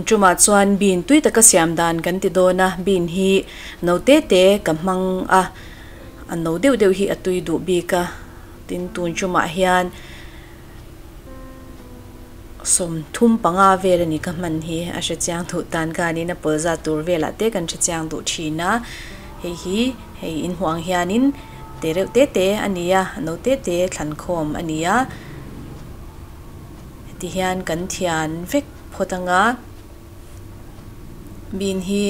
tumah chuan bean tui taka siam dan kan ti dawn a bean hi no te te ka hmang a a no deuh deuh hi a tui duh bik a tin tun tumah hian 35 vel a ni ka hman hi a hre chiang duh tan khanin a pawl zat tur velah te kan hre chiang duh thin a hei hi hei inhmuh ang hianin te reuh te te a ni a no te te thlan khawm a ni a heti hian kan thian vek phawt anga bean hi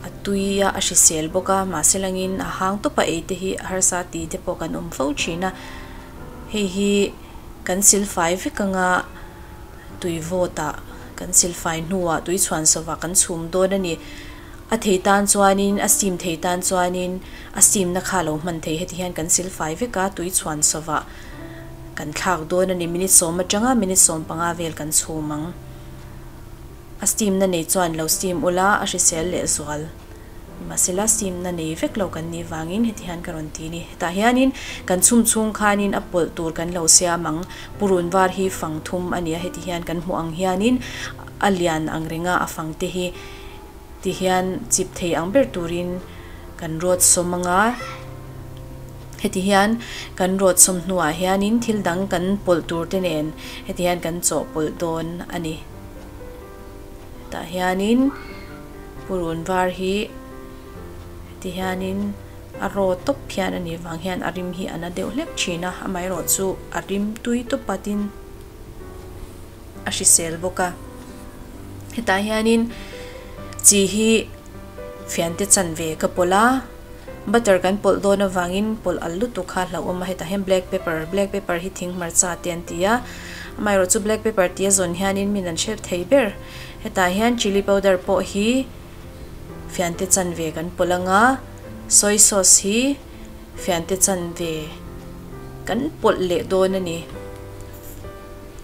a tui a a hrisel bawk a mahse langin a hang tawp a ei te hi harsa tih te pawh kan awm fo thin a hei hi kan silfai vek anga tui vawt ah kan silfai hnuah tui chhuan sawvah kan chhum dawn a ni a thei tan chuanin a steam thei tan chuanin a steam na kha alo hman thei heti hian kan silfai vek a tui chhuan sawvah kan thlak dawn a ni minute sawm atanga minute 15 vel kan chhum ang a steam na nei chuan lo steam ula a hrisel leh zual mahsela steam na nei vek lo kan nih vangin heti hian ka rawn ti a ni hetah hianin kan chhum chhung khanin a pawlh tur kan lo siam ang purun var hi fang thum a ni a heti hian kan hmuh ang hianin a lian ang renga a fang te hi ti hian chip thei ang ber turin kan rawt sawm anga heti hian kan rawt sawm hnuah hianin thil dang kan pawlh tur te nen heti hian kan chawhpawlh dawn a ni tah hianin purun var hi heti hianin a raw tawp hian a nih vang hian a rim hi a na deuh hlek thin a amaherawh chu a rim tui tawp a tin a hrisel bawk a hetah hianin chi hi fiante chanve ka pawlh a butter kan pawlh dawn avangin pawlh al lutuk kha a hlauhawm a hetah hian black pepper black pepper hi thing hmarcha te an ti a amaherawh chu black pepper tih a zawn hianin min an hre thei ber hetah hian chilli powder pawh hi fiante chanve kan pawlh anga soy sauce hi fiante chanve kan pawlh leh dawn a ni.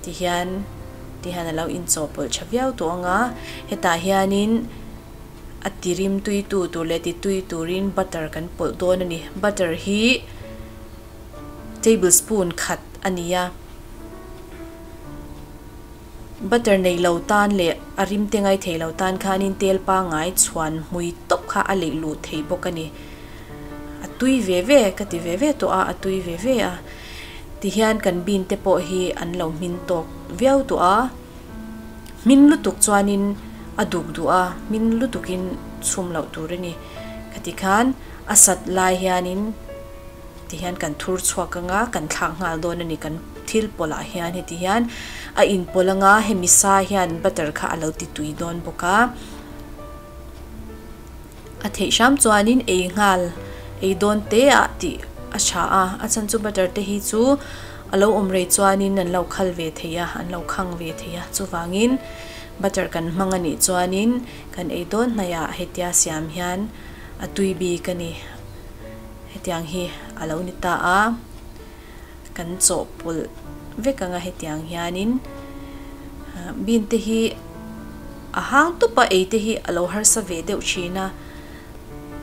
Tihian tihian a lo inchawhpawlh tha viau tawh ang a, hetah hianin a ti rim tui tu tur leh ti tui turin butter kan pawlh dawn a ni. Butter hi table spoon khat a ni a, butter nei lo tan leh a rim te ngai thei lo tan khanin tel pangngai chhuan hmui tawp kha a leih luh thei bawk a ni. A tui ve ve ka ti ve ve tawh a, a tui ve ve a. Tihian kan bean te pawh hi an lo hmin tawk viau tawh a, hmin lutuk chuanin a duk duh a, hmin lutukin chhum loh tur a ni. Khati khan a sat lai hianin tihian kan thur chhuak anga kan thlak nghal dawn a ni kan thil pawlh ah hian heti hian a inpawlh anga hemi sa hian butter kha a lo ti tui dawn bawk a. A theih hram chuanin ei nghal ei dawn te ah tih a tha a, a chhan chu butter te hi chu a lo awm rei chuanin an lo khal ve thei a, an lo khang ve thei a, chuvangin butter kan hmang a nih chuanin kan ei dawn hnaihah hetia siam hian a tui bik a ni. Hetiang hi a lo ni ta a, kan chawhpawlh vek anga hetiang hianin bean te hi a hang tawp a ei te hi a lo harsa ve deuh thin a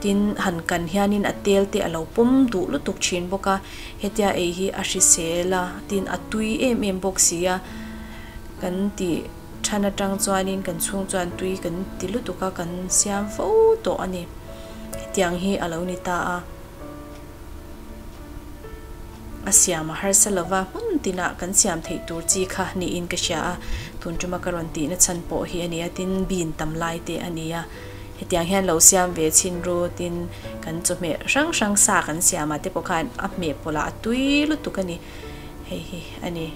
tin han kan hianin a tel te a lo pawm duh lutuk thin bawk a hetia ei hi a hrisel a tin a tui em em bawk si a kan tih than atang chuanin kan chhung chuan tui kan ti lutuk a kan siam fo tawh a ni hetiang hi a lo ni ta a. A siam a harsa lova, hmun tinah kan siam theih tur chi kha niin ka hria a, tun tuma ka rawn tihna chhan pawh hi a ni a, tin bean tam lai te a ni a, hetiang hian lo siam ve chhin ru, tin kan chawhmeh hrang hrang sa kan siam ah te pawh khan a hmeh pawlh ah a tui lutuk a ni, hei hi a ni,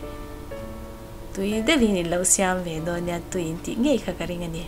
tui deuhin in lo siam ve dawn nia, tui in tih ngei kha ka ring a ni.